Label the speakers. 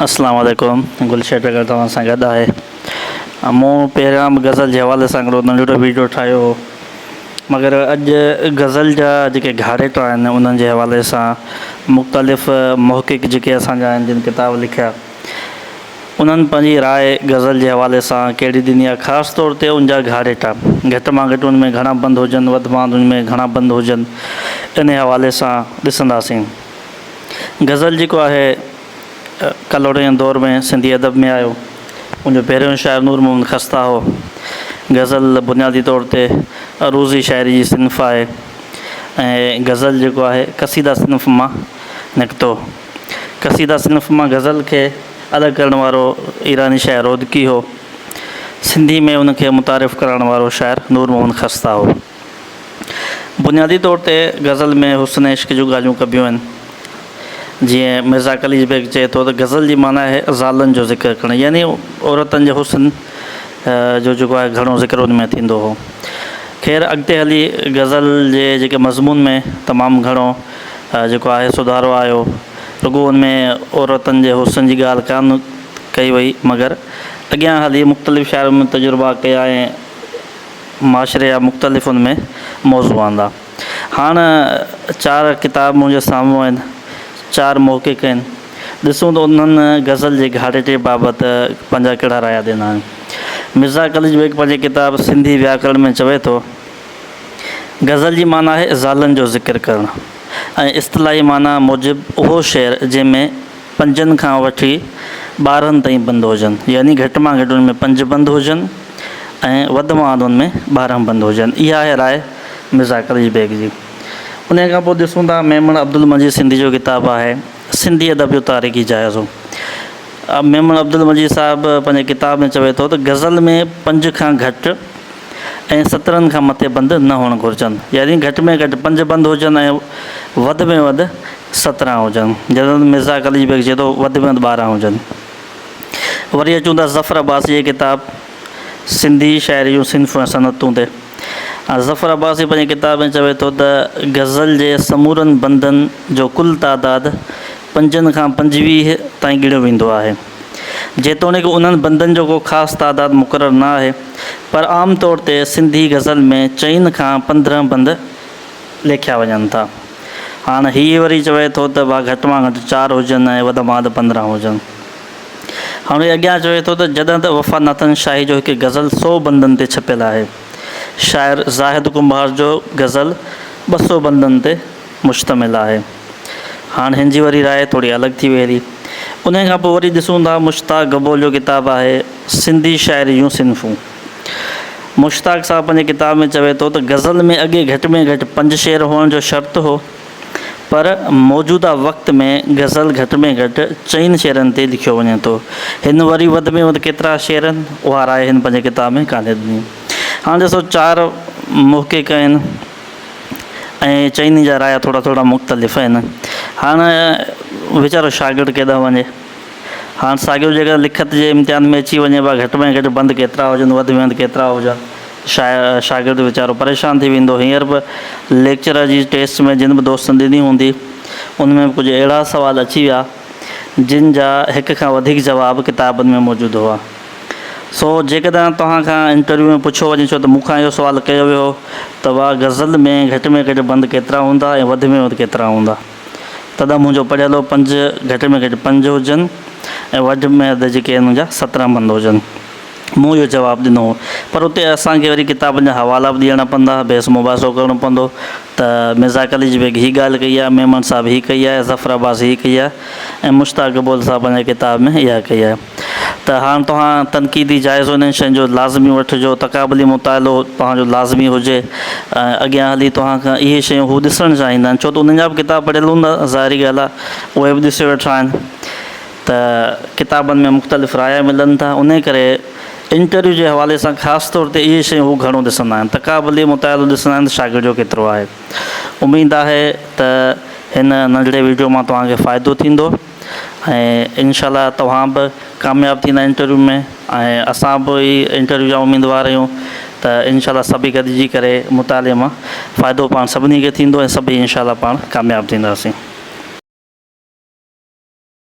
Speaker 1: اسلام عليڪم گلشير ٽيلر توهان سان گڏ آهي مون پهريان به غزل جي حوالي سان هڪڙو ننڍڙو ويڊيو ٺاهيو هو مگر اڄ غزل جا جيڪي گهاڙيٽا آهن انهن جي حوالي سان مختلف محقق جيڪي اسان جا آهن جن ڪتاب لکيا انهن پنهنجي راء غزل جي حوالي سان ڪهڙي ڏني آهي خاص طور تي ان جا گهاڙيٽا گهٽ مان گهٽ ان ۾ گهڻا بند هجن وڌ مان وڌ ان ۾ گهڻا بند هجن ان حوالي سان ڏسنداسين غزل جيڪو آهي ڪلهوڙن جي دور ۾ سنڌي ادب ۾ آيو. ان جو پهريون شاعر نور محمد خسته هو. غزل بنيادي طور تي عروضي شاعري جي صنف آهي ۽ غزل جيڪو آهي قصيده صنف مان نڪتو. قصيده صنف مان غزل کي الڳ ڪرڻ وارو ايراني شاعر رودڪي هو. سنڌي ۾ ان کي متعارف ڪرائڻ وارو شاعر نور محمد خسته هو. بنيادي طور تي غزل ۾ حسن عشق جون ڳالهيون ڪبيون آهن. جيئن مرزا قليچ بيگ چئي ٿو ته غزل جي معنيٰ آهي زالن جو ذڪر ڪرڻ يعني عورتن جي حسن جو جيڪو آهي گهڻو ذڪر ان ۾ ٿيندو هو. خير اڳتي هلي غزل جي جيڪي مضمون ۾ تمام گهڻو جيڪو آهي سڌارو آيو. رڳو ان ۾ عورتن جي حسن جي ڳالهه ڪانه ڪئي وئي مگر اڳيان هلي مختلف شاعرن تجربا ڪيا ۽ معاشري جا مختلف ان ۾ موضوع آندا. هاڻ چار ڪتاب منهنجي سامهون آهن، چار محقق آهن، ڏسون ته انهن غزل جي گهاڙيٽي بابت پنهنجا ڪهڙا رايا ڏنا آهن. مرزا قليچ بيگ پنهنجي ڪتاب سنڌي وياڪرڻ ۾ چوي ٿو، غزل جي معنيٰ آهي زالن جو ذڪر ڪرڻ ۽ اصطلاحي معنيٰ موجب اهو شعر جنهن ۾ پنجن کان وٺي 12 تائين بند هجن يعني گهٽ مان گهٽ ان ۾ پنج بند هجن ۽ وڌ مان وڌ ان ۾ 12 بند هجن. اها آهي راء مرزا قليچ بيگ جي. انهيء کان پوء ڏسون ٿا ميمڻ عبدالمجيد سنڌي جو ڪتاب آهي سنڌي ادب جو تاريخي جائزو. ميمڻ عبدالمجيد صاحب پنهنجي ڪتاب ۾ چوي ٿو ته غزل ۾ پنج کان گهٽ ۽ 17 کان مٿي بند نه هئڻ گهرجن يعني گهٽ ۾ گهٽ پنج بند هجن ۽ وڌ ۾ وڌ 17 هجن جڏهن ته مرزا قليچ بيگ چئي ٿو وڌ ۾ وڌ 12 هجن. وري اچون ٿا ظفر عباسي جي ڪتاب سنڌي شاعري جون صنفون ۽ صنعتون تي. ظفر عباسي پنهنجي ڪتاب ۾ چوي ٿو ته غزل جي سمورن بندن جو ڪل تعداد پنجن کان 25 تائين ڳڻيو ويندو آهي. جيتوڻيڪ انهن بندن جو ڪو خاص تعداد مقرر نه آهي، پر عام طور تي سنڌي غزل ۾ چئن کان 15 بند ليکيا وڃن ٿا. هاڻ هي وري چوي ٿو ته ڀا گهٽ مان گهٽ چار هجن ۽ وڌ مان وڌ 15 هجن. هاڻ هي اڳيان چوي ٿو ته جڏهن ته وفا ناٿن شاهي جو هڪ غزل سو بندن تي ڇپيل آهي. شاعر زاهد ڪنڀار جو غزل 200 بندن تي مشتمل آهي. هاڻ هن جي وري راء ٿوري الڳ ٿي وئي هلي. انهيء کان پوء وري ڏسون ٿا مشتاق گبول جو ڪتاب آهي سنڌي شاعري جون صنفون. مشتاق صاحب پنهنجي ڪتاب ۾ چوي ٿو ته غزل ۾ اڳي گهٽ ۾ گهٽ پنج شعر هئڻ جو شرط هو پر موجوده وقت ۾ غزل گهٽ ۾ گهٽ چئن شعرن تي لکيو وڃي ٿو. هن وري وڌ ۾ وڌ ڪيترا شعر آهن اها راء هن پنهنجي ڪتاب ۾ ڪانه ڏني. هاڻ ڏسو چار محقق آهن. ۽ چئني جا رايا ٿورا ٿورا مختلف آهن. هاڻ ويچارو شاگرد ڪيڏانهن وڃي؟ هاڻ ساڳيو جيڪڏهن لکت جي امتحان ۾ اچي وڃي ڀا گهٽ ۾ گهٽ بند ڪيترا هجن وڌ ۾ وڌ ڪيترا هجن شاگرد ويچارو پريشان ٿي ويندو. هينئر به ليڪچرر جي ٽيسٽ ۾ جن به دوستن ڏني هوندي ان ۾ به ڪجهه اهڙا سوال اچي ويا جن جا هڪ کان وڌيڪ جواب ڪتابن ۾ موجود هئا. سو جيڪڏهن توهان کان انٽرويو ۾ پڇيو وڃي ڇو ته مون کان اهو سوال ڪيو ويو هو ته واهه غزل ۾ گهٽ ۾ گهٽ بند ڪيترا هوندا ۽ وڌ ۾ وڌ ڪيترا هوندا تڏهن منهنجو پڙهيل هو پنج گهٽ ۾ گهٽ پنج هجن ۽ وڌ ۾ وڌ جيڪي آهن منهنجا 17 بند هجن مون اهو جواب ڏنو هو پر اتي اسان کي وري ڪتابن جا حوالا به ڏيڻا پوندا بحث مباحثو ڪرڻو پوندو ته مرزا قليچ بيگ هي ڳالهه ڪئي آهي ميمڻ صاحب هي ڪئي آهي ظفر عباس هي ڪئي آهي ۽ مشتاق گبول صاحب پنهنجي ڪتاب ۾ اها ڪئي آهي. ته هاڻ توهان تنقيدي جائزو انهن شين جو لازمي وٺجو، تقابلي مطالعو توهان جو لازمي هجي ۽ اڳيان هلي توهان کان اهي شيون هو ڏسڻ چاهيندا آهن ڇو ته انهن جا به ڪتاب پڙهيل هوندا ظاهري ڳالهه آهي اهي به ڏسي ويٺا آهن ته ڪتابن ۾ مختلف رايا ملن ٿا انهي ڪري انٽرويو جي حوالي سان خاص طور تي اهي شيون هو گهڻو ڏسندا آهن تقابلي مطالعو ڏسندا آهن ته شاگرد جو ڪيترو آهي اميد آهي ته هن ننڍڙي ويڊيو مان توهان کي فائدو ٿيندو. ۽ انشاء الله توهان به ڪامياب ٿيندا انٽرويو ۾ ۽ اسان به ئي انٽرويو جا اميدوار آهيون ته انشاء الله سڀئي گڏجي ڪري مطالعي مان فائدو پاڻ سڀني کي ٿيندو ۽ سڀئي انشاء الله پاڻ ڪامياب ٿينداسين.